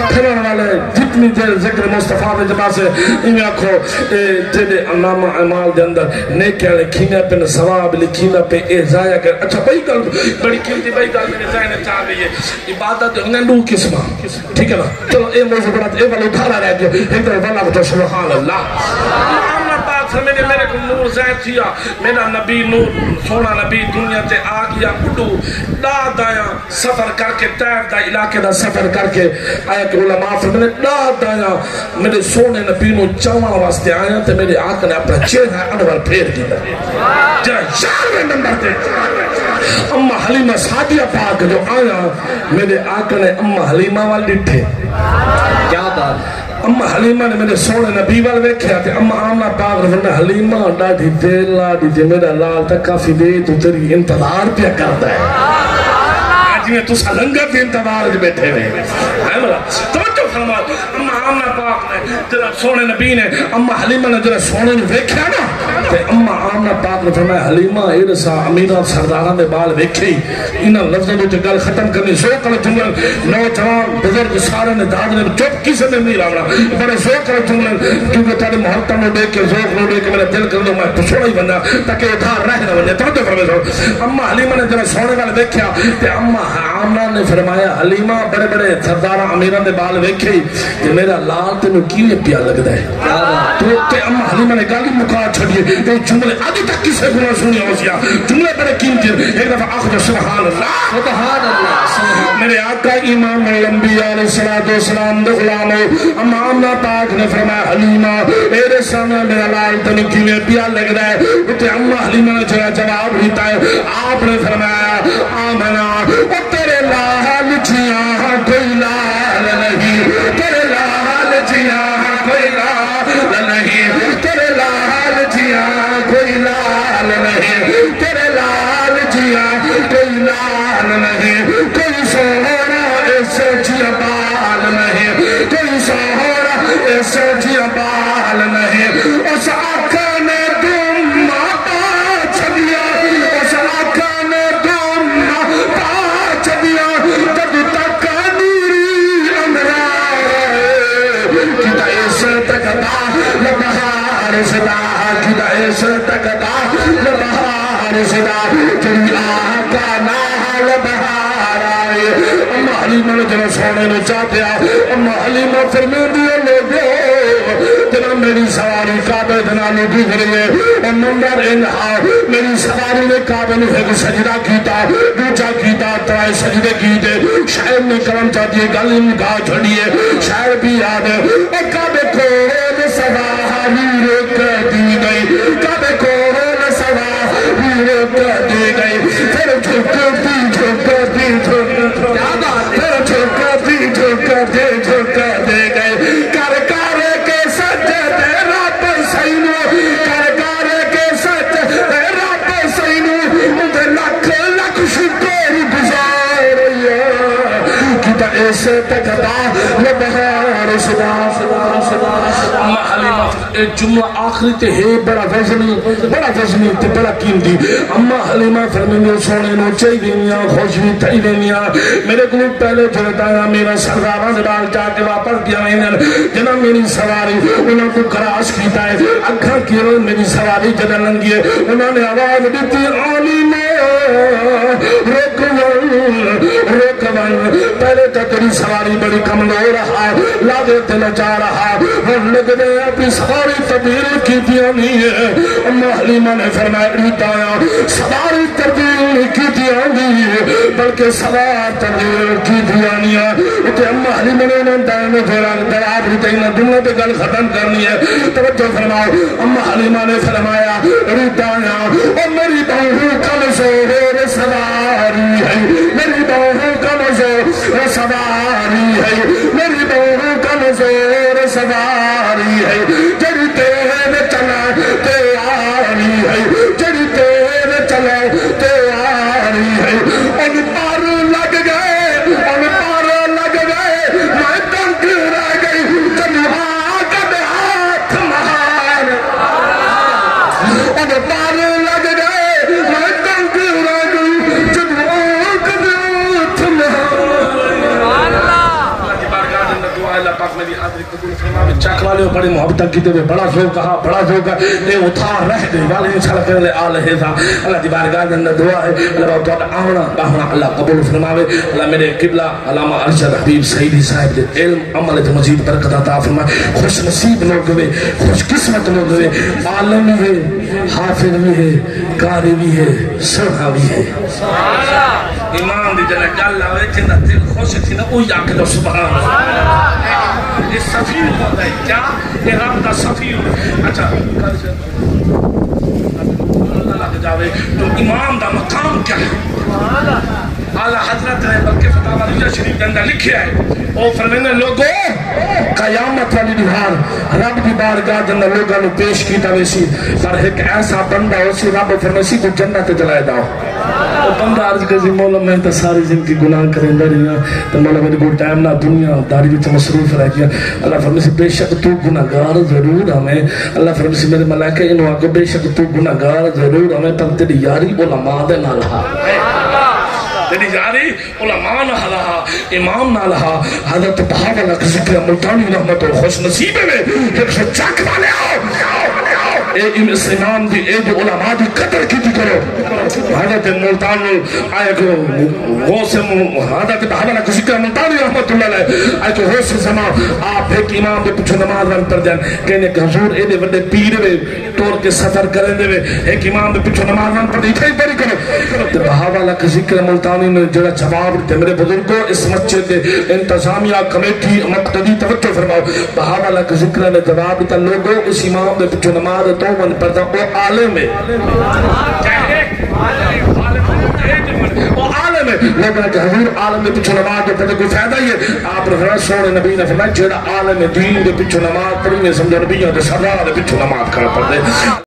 پھرݨ والے، جتنی دیر ذکر مصطفیٰ دے جبا سے، ایویں آکھو، اے جیڑھے نامہ اعمال دے اندر نیکیاں لکھیندے پن، ثواب لکھیندا پئے، اے ضائع کر۔ اچھا، ٻئی ڳالھ، بڑی قیمتی ٻئی ڳالھ میݙے ذہن وچ آ ڳئی ہے۔ عبادت دے ہوندے ݙو قسماں، ٹھیک ہے نا؟ چلو، اے موضوع بڑا، اے والا ادھارا رہ ڳیا۔ ہک دفعہ ول آکھو تاں سبحان اللہ۔ اماں آمنہ پاک فرمیندی، میݙے کوں نور ظاہر تھیا، میݙا نبی نور، سوہݨا نبی دنیا تے آ ڳیا، اݙو ݙاہ دایاں سفر کر کے، طائف دا علاقے دا سفر کر کے آیا کہ علماء فرمیندے، ݙاہ دایاں میݙے سوہݨے نبی نوں چاوݨ واسطے آیاں تے میݙے آقا نے اپݨا چہرہ انور پھیر ݙتا۔ جیڑھا یارویں نمبر تے اماں حلیمہ سعدیہ پاک جو آیاں، میݙے آقا نے اماں حلیمہ ول ݙٹھے۔ کیا بات۔ اماں حلیمہ نے میݙے سوہݨے نبی ول ویکھیا تے اماں آمنہ پاک نے فرمایا، حلیمہ، ݙاڈھی دیر لا ݙتی، میݙا لال تاں کافی دیر توں تیݙی انتظار پیا کردا ہے۔ اڄ میں تساں لنگر دے انتظار وچ ٻیٹھے ہوئے ہیں۔ ہے ملا؟ توجہ فرماؤ۔ اماں آمنہ پاک نے جیڑھا سوہݨے نبی نے، اماں حلیمہ نے جیڑھا سوہݨے نوں ویکھیا نا، تے اماں آمنہ پاک نے فرمایا، حلیمہ، اے ݙسا، امیراں سرداراں دے ٻال ویکھے ہی؟ انہاں لفظاں وچ ڳالھ ختم کرنی۔ ذوق والا جملہ، نوجوان، بزرگ سارے نے داد نے چپ، کسے نے نہیں راونا۔ بڑے ذوق والا جملہ، کیونکہ تہاݙے محبتاں نوں ݙیکھ کے، ذوق نوں ݙیکھ کے میݙا دل کردا میں پچھوڑا ہی ونڄاں تاکہ ادھار رہ نہ ونڄے۔ توجہ فرمائے ذرا۔ اماں حلیمہ نے جیڑھا سوہݨے ول ویکھیا تے اماں آمنہ نے فرمایا، حلیمہ، بڑے بڑے سرداراں امیراں دے ٻال ویکھے ہی، تے میݙا لال تینوں کیویں پیا لڳدا ہے؟ تو تے اماں حلیمہ نے ڳالھ ہی مکا چھڈی ہے۔ اے جملے اڄ تک کسے کوں نہ سݨیا ہوسیا۔ جملے بڑے قیمتی ہن۔ ہک دفعہ آکھو تاں سبحان اللہ۔ سبحان اللہ، سبحان اللہ۔ میݙے آقا امام الانبیاء علیہ الصلوۃ والسلام دے غلامو، اماں آمنہ پاک نے فرمایا، حلیمہ، اے ݙسا میݙا لال تینوں کیویں پیا لڳدا ہے؟ اتے اماں حلیمہ نے جیڑھا جواب ݙتا ہے، آپ نے فرمایا، آمنہ، او تیݙے لال جیہاں کوئی لال نہیں، تیݙے لال جیہاں کوئی لال نہیں، تیݙے لال جیہاں کوئی لال نہیں، تیݙے لال جیہاں کوئی لال نہیں، کوئی سوہݨا ایسے جیہاں بال نہیں۔ سوچیاں ٻال نہیں، اس آقا نے دم پا چھڈیا، اس آقا نے دم پا چھڈیا۔ جد تک نیری اندھیرا رہے، کیتا عشق تکدا لبہار سدا، کیتا عشق تکدا لبہار سدا، جڑی آقا نال بہار آئے۔ اماں حلیمہ نے جنہاں سونے نو چا پیا، اماں حلیمہ فرمیندی ہے، لوگو، جنہاں میری سواری کعبے دے نالوں گزری ہے، او منظر انہا، میری سواری نے کعبے نو ہک سجدہ کیتا، دوجا کیتا، ترائے سجدے کیتے۔ شاعر نے کرم چاچی گل ہی مکا چھڈی ہے۔ شاعر بھی یاد ہے، او کعبے کول سواری رک دی گئی، کعبے کول سواری رک دی گئی، پھر جھک دی، جھک دی، جھک، کیا بات ہے؟ پھر جھک دی، جھک دی، جھک دی گئی، کر کر کے سجدے رب سئیں نو، کر کر کے سجدے رب سئیں نو، اتے لکھ لکھ شکر گزار۔ کیتا عشق تکدا لبہار سدا۔ اماں حلیمہ، اے جملہ آخری تے ہے بڑا وزنی، بڑا وزنی تے بڑا قیمتی۔ اماں حلیمہ فرمیندی، سونے نو چائی ویندیاں، خوش وی تھئی ویندیاں۔ میرے کولوں پہلے جڑے تاں میرا سرداراں دے نال جا کے واپس ڳیا ویندن۔ جنہاں میری سواری، انہاں کوں کراس کیتا ہے۔ اکھاں کیول میری سواری جݙاں لنگھی ہے، انہاں نے آواز ݙتی، "عالمہ، رک ونڄ، رک ونڄ۔" پہلے تاں تیری سواری بڑی کمزور ہا، لادے تے نچار ہا، ہݨ لڳدے اپݨی سواری تبدیل کیتی آندی ہے۔ اماں حلیمہ نے فرمایا، "ݙتا آں، سواری تبدیل نہیں کیتی آندی، بلکہ سوار تبدیل کیتی آندی ہے۔" اتے اماں حلیمہ نے انہاں دائیں دے پھر دراز ݙتے، انہاں دونوں تے گل ختم کرنی ہے۔ توجہ فرماؤ، اماں حلیمہ نے فرمایا، "ݙتا آں، او میری ٻہوں کمزور سواری ہے، میری ٻہوں کمزور سواری ہے، میری ٻہوں کمزور سواری ہے، جڑی تیز چلݨ تے آوی ہے، جڑی تیز چلݨ تے آوی ہے۔" اڄ پر لڳ ڳئے، اڄ پر لڳ ڳئے، میں تنگ رہ ڳئی، جݙوں آ کݙ ہتھ مہار۔ اڄ پر لڳ ڳئے، میں تنگ رہ ڳئی، جݙوں آ کݙ ہتھ مہار۔ اللہ دی بارگاہ دے اندر دعا ہے، اللہ پاک میری حاضری قبول فرماوے۔ چک والیو، بڑی محبتاں کیتے وے، بڑا ذوق ہا، بڑا ذوق ہے۔ اے اتھاں رہ ڳئی، والی انشاءاللہ کرن لے آ لہے تھا۔ اللہ دی بارگاہ دے اندر دعا ہے، اللہ پاک تہاݙا آوݨا ٻاہوݨا اللہ قبول فرماوے۔ اللہ میرے قبلہ علامہ ارشد حبیب سعیدی صاحب دے علم عمل تے مزید برکت عطا فرمائے۔ خوش نصیب لوگ وے، خوش قسمت لوگ وے، عالم وی ہے، حافظ وی ہے، قاری وی ہے، سوہݨا وی ہے۔ امام دی جݙاں ڳالھ آوے، جیندا دل خوش تھیندا، اوہی آکھدا سبحان اللہ۔ اے سفیر ہوندا ہے کیا؟ اے رب دا سفیر ہوندا ہے۔ اچھا، لڳ جاوے تو امام دا مقام کیا ہے؟ اعلیٰ حضرت نے بلکہ فتاویٰ رضویہ شریف دے اندر لکھیا ہے، او فرمیندے، لوگو، قیامت والی ݙیہاڑ رب دی بارگاہ دے اندر لوگاں نوں پیش کیتا ویسی، پر ہک ایسا بندہ ہوسی، رب فرمیسی، کوں جنت وچ لے ݙاؤ۔ او بندہ عرض کرسی، مولا، میں تاں ساری زندگی گناہ کریندا رہیا، تے مولا، میرے کول ٹائم نہ، دنیا داری وچ مصروف رہ ڳیا۔ اللہ فرمیسی، بے شک تو گناہگار ضرور ہمیں۔ اللہ فرمیسی، میرے ملائکہ، انہوں آکھو، بے شک تو گناہگار ضرور ہمیں، پر تیری یاری علماء دے نال ہا۔ تیری یاری علماء نال ہا، امام نال ہا۔ حضرت بہاول حق ذکر ملتانی رحمت و خوش نصیب ہے، ایک سو چک والے آؤ۔ اے ام-، اس امام دی، اے جو علماء دی قدر کیتی کرو۔ حضرت ملتان آئے کو غوث م-، حضرت بہاول حق ذکر ملتانی رحمت اللہ علیہ آئے کو غوث زمان، آپ ہک امام دے پچھوں نماز ونڄ پڑھدے ہن۔ کہندے کہ حضور ایݙے وݙے پیر وے، ٹر کے سفر کریندے وے، ہک امام دے پچھوں نماز ونڄ پڑھدے، اتھے ہی پڑھی کرو۔ تے بہاول حق ذکر ملتانی نے جڑا جواب ݙتے، میرے بزرگو، اس مسجد دے انتظامیہ، کمیٹی، مقتدی، توجہ فرماؤ۔ بہاول حق ذکر نے جواب ݙتا، لوگو، اس امام دے پچھوں نماز توں ونڄ پڑھدا، او عالم ہے۔ او عالم ہے۔ لوگوں نے کہا، حضور، عالم دے پچھوں نماز توں پڑھدے کوئی فائدہ ہی ہے؟ آپ نے فرمایا، سوہݨے نبی نے فرمایا، جیڑھا عالم دین دے پچھوں نماز پڑھی، میں سمجھو نبیاں دے سردار دے پچھوں نماز کھڑا پڑھدے۔